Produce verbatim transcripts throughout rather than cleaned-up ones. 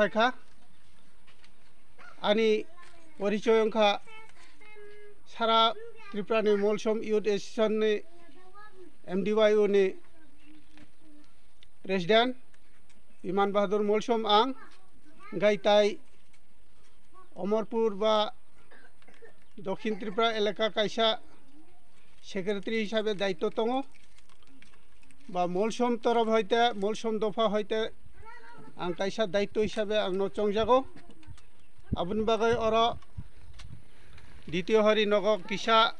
Kha. Ani porichoy wngkha sara Tripura ni Molsom Youth Association ni, M D Y O ni President Biman Bahadur Molsom ang, hwnkhe tai Omorpur ba Dokhin Tripura elaka kaisa secretary hisabe daityo tongo, ba Molsom torof hoite, Molsom dopha hoite ang kaisa daityo hisabe ang no chongjago. Aboni bagwi oro Ditiyo Hari nogo kisa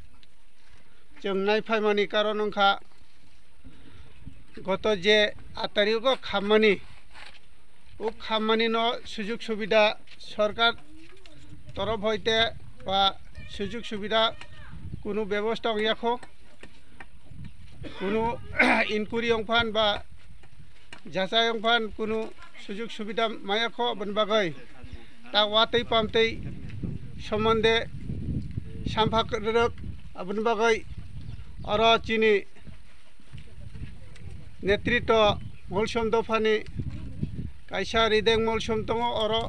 chwng nai phaimani karon wngkha, goto je aat tarikgo khammani, o khammani no sujug subida sorkar torof hoite ba sujug subida kunu bebosta ong ya kho, kunu inquiry ong phan ba jachai ong phan kunu sujug subida maya kho, aboni bagwi ta watwi pamtwi sombonde sampha kwrwk, aboni bagwi oro chini netritwo Molsom dophani kaisa Rideng Molsom tongo, oro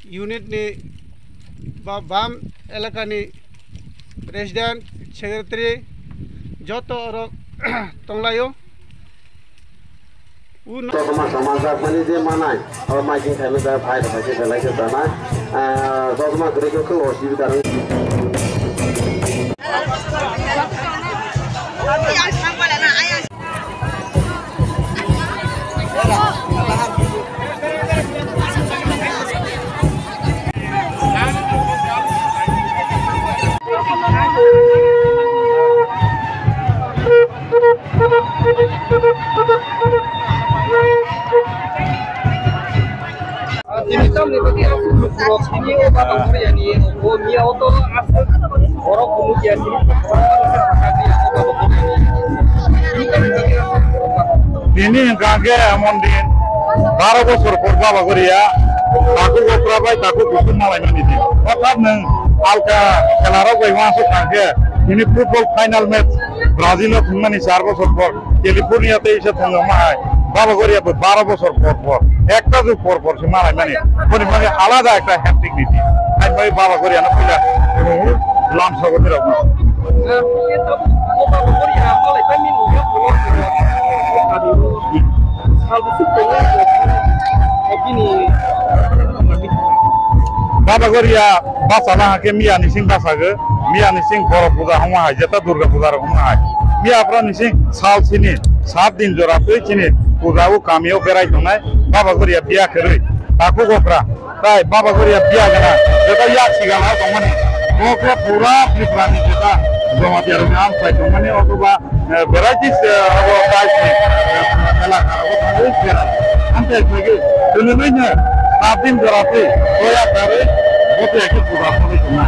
unit ni ba bam elakani president, secretary joto oro tonglaio. Tokma samajak mani je manai, o miking khaima da bhai rok hai se belai se dana, ah, tokma kwrwi khe khwlai osibida rw. Tini tamni bagwi ang rok tini o baba Korea ni o miya o to aswk borok kunu kiya tini. Tini hwnkha khe emon din, baro bosor por baba Korea, takhuk okra bai takhuk kusuk malai mani din. Hothat nwng alka khela rok bai uansuk thang khe, tini football final match Brazil o thwngmani char bosor por. California tei se thwngma hai. Baba Goria bo baro bosor por por, ekta jug por por se malai mani. Boni mani alada ekta haptic niti. Hai bai Baba Goria no pila lamsa gotwi rok no. Baba Goria bachana hake miya ni sing basago, miya ni sing boro puja hongma hai, jeta Durga puja rok hongma hai. Miya phra ni sing sal sini, sat din jora twi chini puja o kami o berai tongnai, Baba Goria biya kherwi, takhuk okra, tai Baba Goria biya gana, jeta yak sigal ha tongmani, okra pura Tripura ni jeta Jamatia rok ni amsai tongmani, otoba eh, varieties, eh, abo price ni, eh, elaka, abo thangwi berai. Amtwi khlaiwi, twnwi nwi no, tabin jora twi, soya karwi, bote khe puja phone tongna.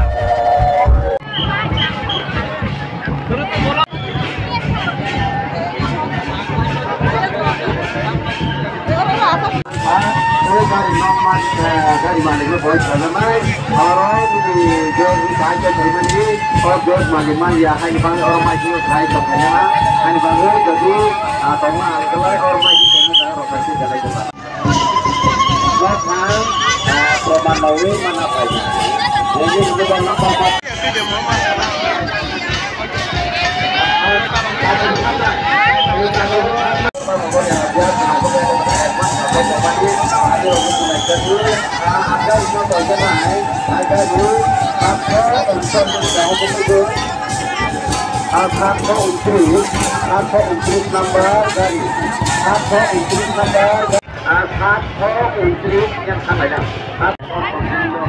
O gari no ma-, eh, gari malik no boi sajaknai. Oro bini jor ni bahai khe thwimani, o jor malik man ya, haini bagwi oro mai sino thai tong kha ya. Haini bagwi jodi, ah, tongma alkalai oro mai sino thai rok hai se jalai jala. Nok ha, ah, proman nawi mana pai na. Nini nini bang nak pai. Number gari. Number gari. Sat sho untris number. Ar sat sho untris yang sampai dah. Sat sho untris yang sampai dah.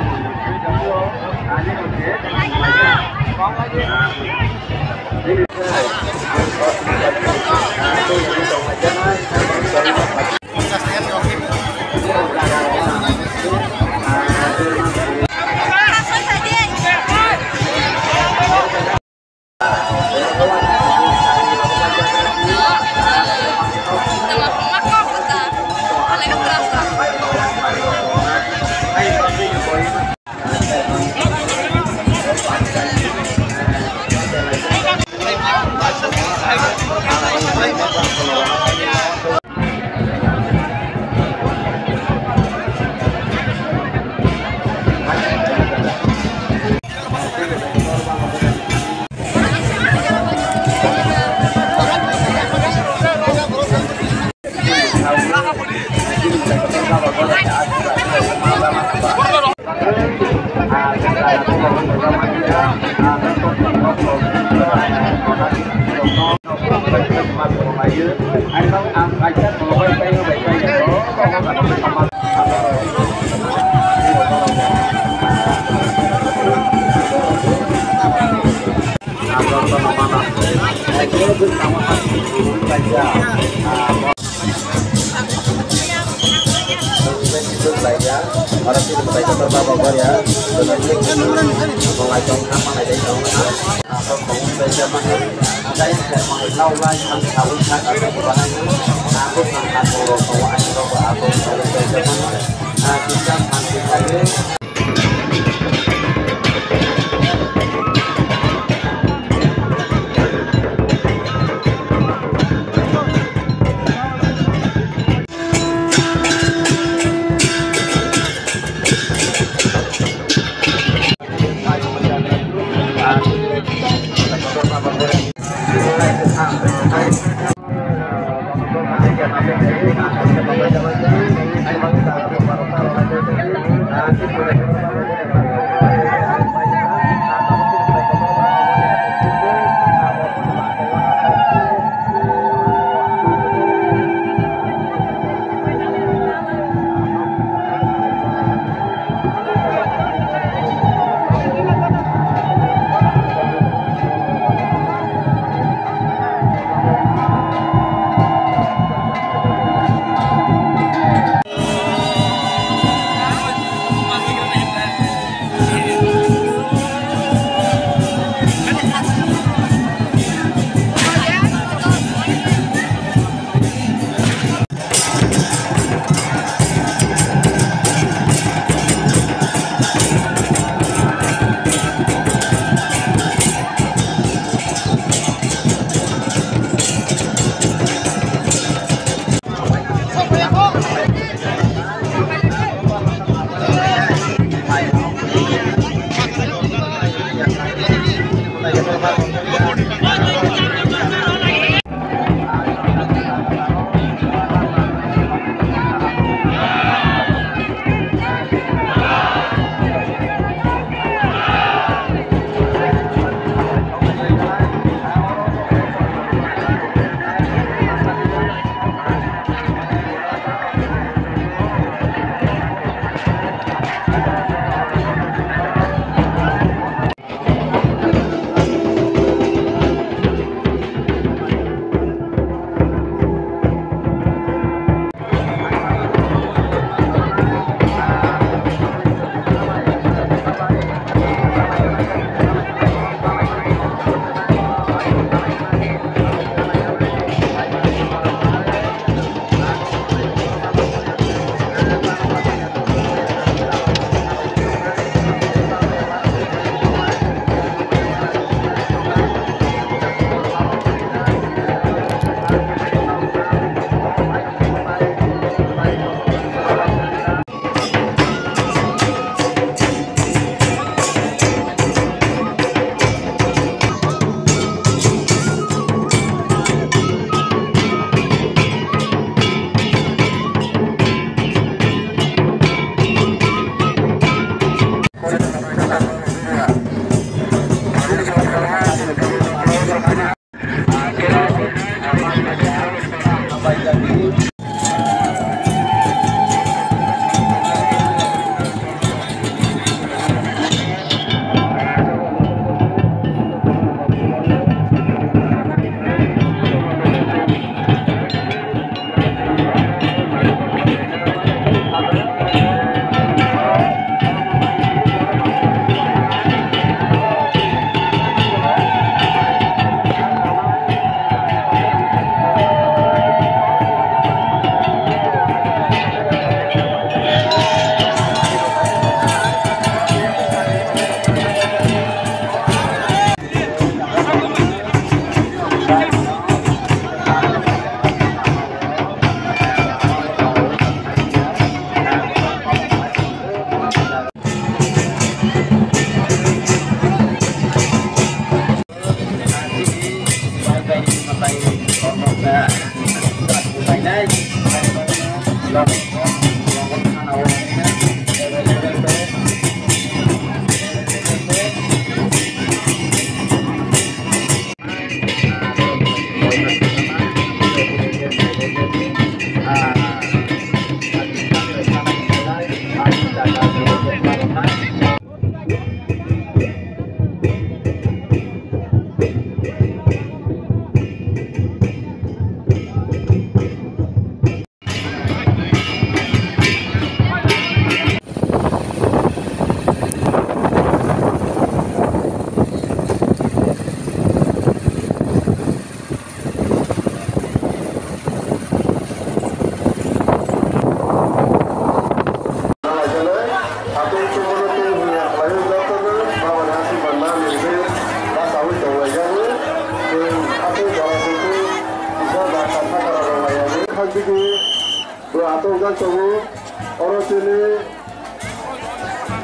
Oro sini kwtai kotor baba boya. Tongo lai tong kha, manai dai tong kha. Abo khong bai se manai. Dai se manai lau lai thang kha, ui kha, kha, kha, kha. Abo thang kha, kha, kha, kha, abo bai se manai. Ah, kita thang kha, kha.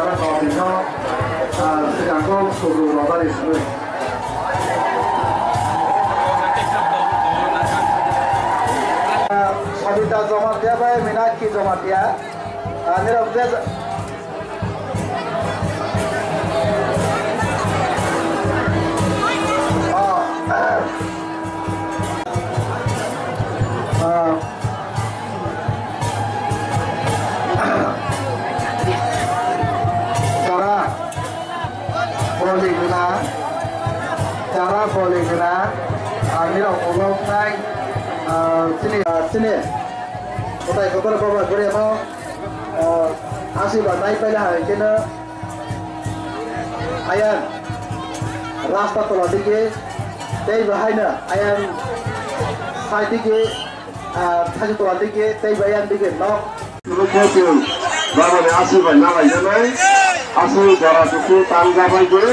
jara kok dino, ah, sigang kok sudu babari sini. Ah, Sabita Jamatia bai Minaki Jamatia, ah, nirok je Chara boli gwnang, chara boli gwnang, ang nirok ulo wngnai, ah, chini, ah, chini. Kotai kotor baba guriamo, ah, asi ba nai paila hai keno. Ayang rasta tola dige, tei bahaino ayang sai dige, ah, thani tola dige, tei bayang dige nok. Chwng khe chwng babani aswk bai na laijanai, aswk jora dukhu tan jabai de,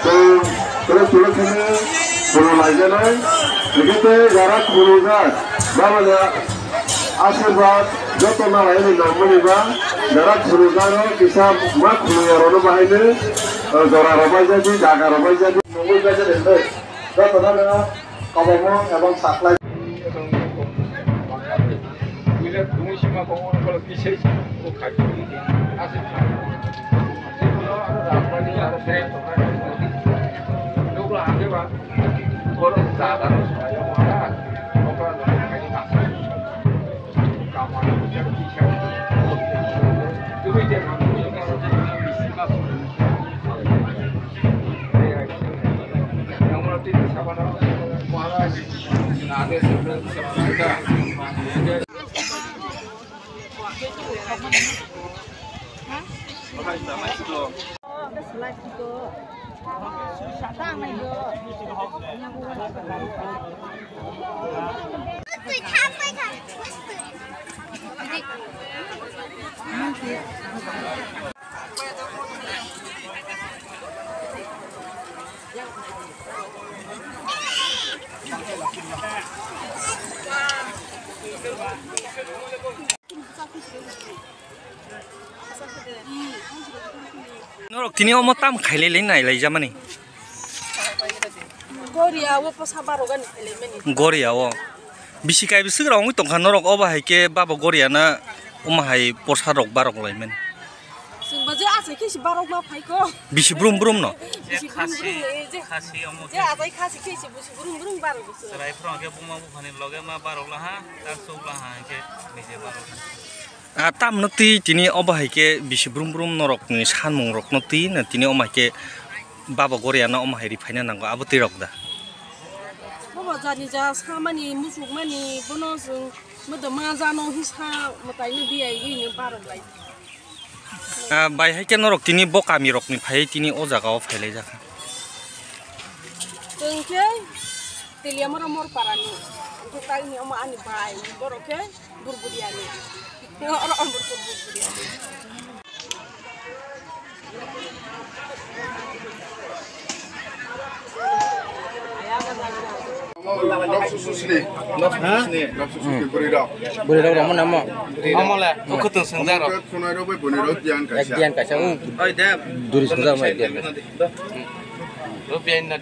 chwng chwng chwng kheno khulum laijanai, hingkhe tei jora khulumjak babani aswk ba joto na lainai nangmani ba, jora khulumjak rok kisa ma khulumya rok no bahai de, jora rok bai jadi, jaga rok bai jadi, nungui bai jadi hwnwi joto no. Kwbangma ebong saklai. Norok tini omo tam khailai lai nai lai jamani. Goria o posa baro gani khailai mani. Goria o. Bisi kai bwswk rok wngwi tongkha norok, obo hai khe babo Goria na omo hai posa rok barok lai mani. Chwng bo je achai khe si barok ma phai ko. Bisi brum brum no. Bisi brum brum, eh, je. Khasi omo je khe. Achai khasi khe si bisi brum brum barok bisi. Chwrai phuru hwnkhe buma buphani loge ma barok laha, ta chuk laha hwnkhe nije barok. Ah, tamno twi tini obo hai khe bisi brum brum norokni sanmung rokno twi no tini omo hai khe babo Goria no omo hai ri phaina nango, abo twi rok da. Bobo jani ja samani, muchukmani, bono chwng modo ma jano hisa mwtaino biyai wi no barok lai. Ah, bai hai khe norok tini bo kami rokni phai tini o jaga o phai lai jakha. Chwng khe Teliamura Morparani, hwnkhe tangni omo ani bai, borok khe Burbudiani. Oro Omorpur Burbudiani. Nok susu sini. Nok susu sini. Nok susu sini, bwrwi rok. Bwrwi rok ramo namo. Omo le, o khwtwng swngjak rok. Khunai rok bai bwrwi rok tiyan kaisa. Tiyan kaisa, o. Oi, de. Duri swngjak mai tiyan kaisa. Ro biyan na.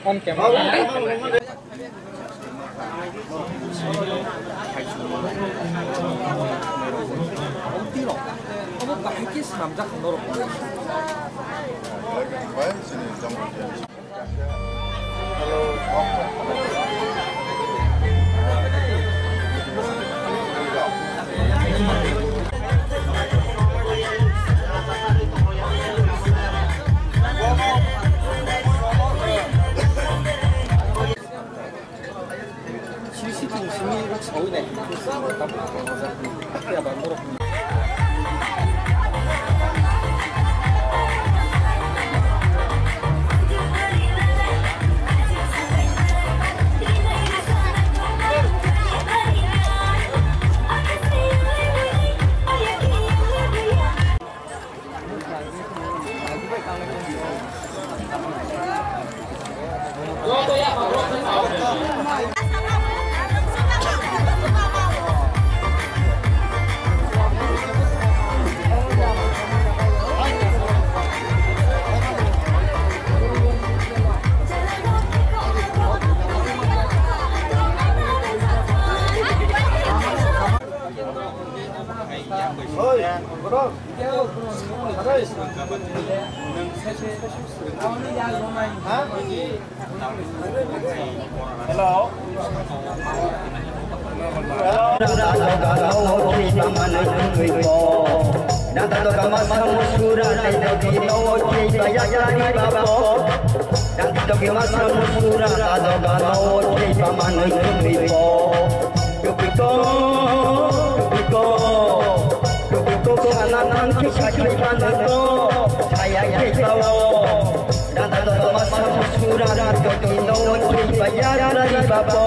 On camera. Obo bahai khe swnamjak norok. Simi sitting simi sawi nai. Tamo khe aba norok. Oi, bro. Hello. Tubui kok, tubui kok, tubui kok sana nang khe sakhi mano kok, saya khe tao. Dada dada masa musura, dada dada no khe baya kari babo.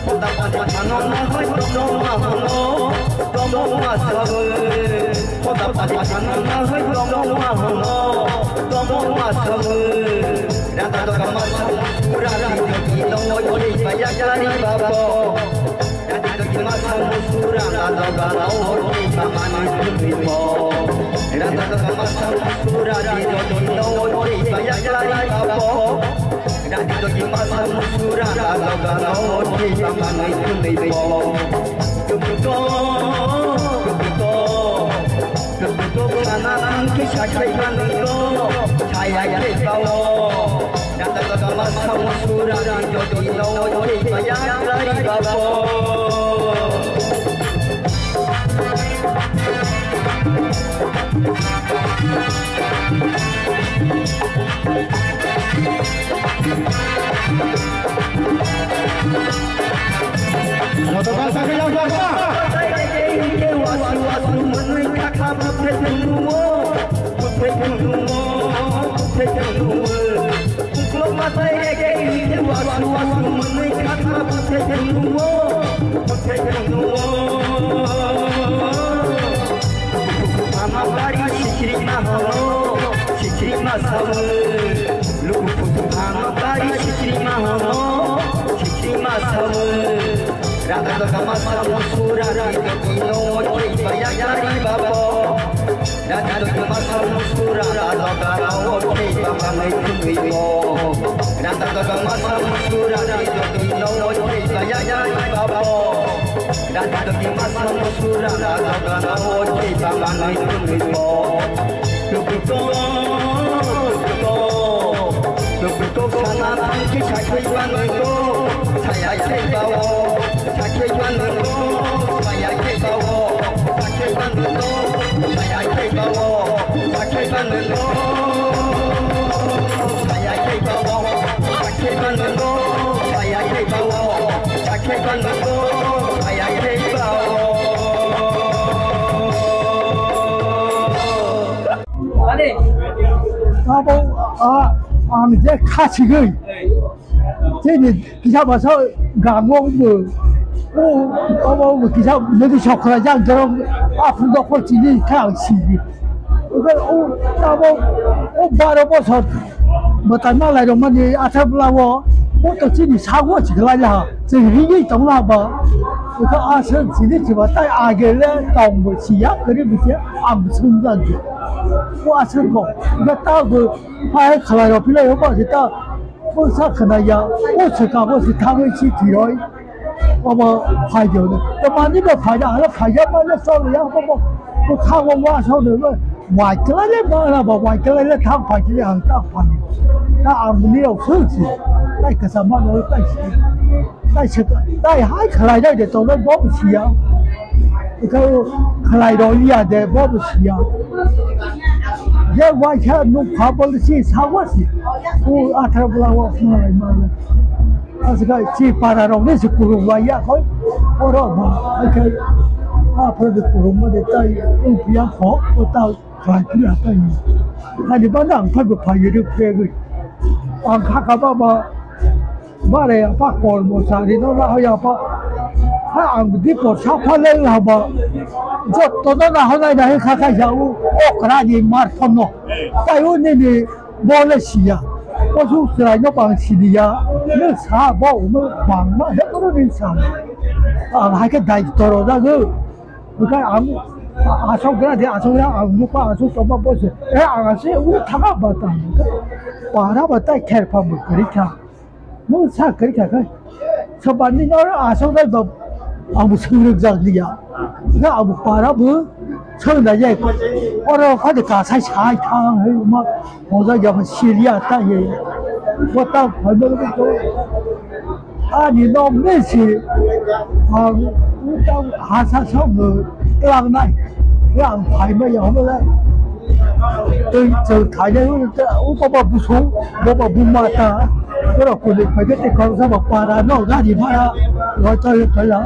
Hoda padi thano na hoi tomo ma hono, tomo ma sabu. Hoda padi thano na hoi tomo ma hono, tomo ma sabu. Rata doga ma sabu, rata dogi no oi baya kari babo. Rata dogi ma sabu, rata doga no oi bamani tumi bo. Rata doga ma sabu, rata dogi no oi baya kari babo. Rati dogi masa musura, ralo galo, oti bamani kunui bo. Tukuto, tukuto, tukuto, sana nang kisa kai manui bo, saya kai bao. Rata dogi masa musura, rati dogi no, oti baya kai bao. Ama bari sikiri ma hono, sikiri ma sabu. Luku putu ama bari sikiri ma hono, sikiri ma sabu. Rata doga masa musura, rati dogi no, oti baya kari babo. Rati dogi masa musura, rata doga no, oti bamani kunui bo. Rata doga masa musura, rati dogi no, oti baya kari babo. Rati dogi masa musura, rata doga no, oti bamani kunui bo. Tukuto, tukuto, tukuto, sana nang kisa kai manui bo, saya kai bao. Sakhe bandu, saya khe bao. Sakhe bandu, saya khe bao. Sakhe bandu. Abo, ah, ang je kha sigwi. Chini kisa masa gamo bo. O, abo bo kisa nodi sokra jak jorok aphuru dokor chini kha ang sigwi. Oke, o, abo, o baro bosor. Bwtang malai rok mani athar bwla o. O to chini sago chiklai laha. Chini rigwi tong laha ba. Oke, aswk chini chiba tai agele tong bo siya kari bwsiya ang sumjak. O aswk bo. Oke, ta bo. Phai khalai rok pilai rok ba se ta. O sa khna ya. O se ka bo se thangwi si thiroi. Obo phai de. To mani ba phai da hala phai ya ma le so ya ko bo. Ko kha bo wa so de. Wa kla le ba na ba wa kla le thang phai ki ang ta phai. Ta ang ni rok su si. Tai ka sa ma no tai si. Tai se tai hai khalai dai de to le bo si ya. Ikaw khalai rok ya de bo bo siya. Je waisa nuk pha bol si sawa si. U athar bla wa malai malai. Asika si para rok ni si kurung wa ya koi. Oro ba. Ikaw athar de kurung ma de tai u piya kho o ta khalai piya tai. Ani ba nang pha bo pha yuru pe gui. Ang kha ka ba ba. Bare apa kormo sari no na hoya apa. Ha ang di por sapa le la ba. Jotto no na honai na he kha kha ja u okra ni mar phone no. Tai u ni ni bole siya. Ko su srai no pang siya. Ne sa ba u no bang ma he ko ni sa. Ang ha ke dai toro da go. Bukai ang asok gra de asok gra ang muka asok toma bose. Eh ang ase u thaka ba ta. Para ba ta kher pa mu kari kha. Mo sa kari kha kai. Sabani nor asok dai ba abu sungrik jak liya. Ga abu para bu sung da ye. Oro kha de ka sai sai thang he ma hoja ya ba siriya ta ye. Bo ta phai ba ko. Ani no mesi. Ang utang hasa song lang nai. Yang phai ma ya ho la. Tei chwng thainai o, o baba busung, baba buma ta. Borok kuni phaikhe tei khoroksa bo para no gari bhara roi toi roi la.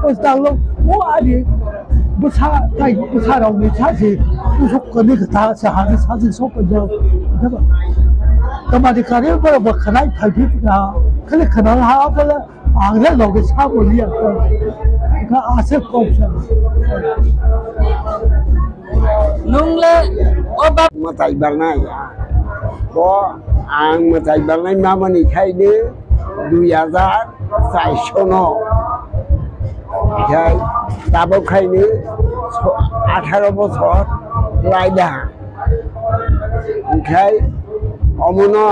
O tanglo o ani bwsa tai bwsa rokni sa se busuk kani kwtha se hani sa se sok ko jao. Tamani kari borok bo khwnai phai phi na khali khwnai ha bole. Ang le loge sabo liya ko. Ka ase kok sa. Nung le o ba. Mwtai balnai. Bo ang mwtai balnai mamani khaide dui hajar char sho no. Khai tabok khaine atharo bosor laida. Hinkhe omono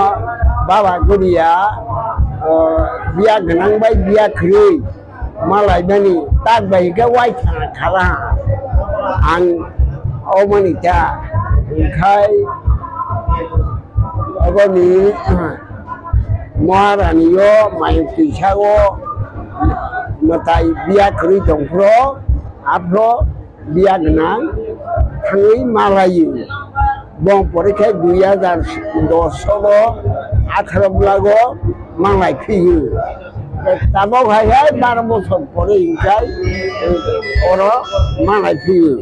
baba guriya, o, biya gwnang bai biya kwrwi ma laimani tak bai hinkhe wai thana khala ang omoni ta. Hinkhe oboni Maharani o mayung twisa o mwtai biya kwrwi tongphuru aphuru biya gwnang thangwi malaio. Bong pore khe dui hajar dos o atharo bwlago malai phio. Tabok hai hai baro bosor pore hinkhai oro malai phio.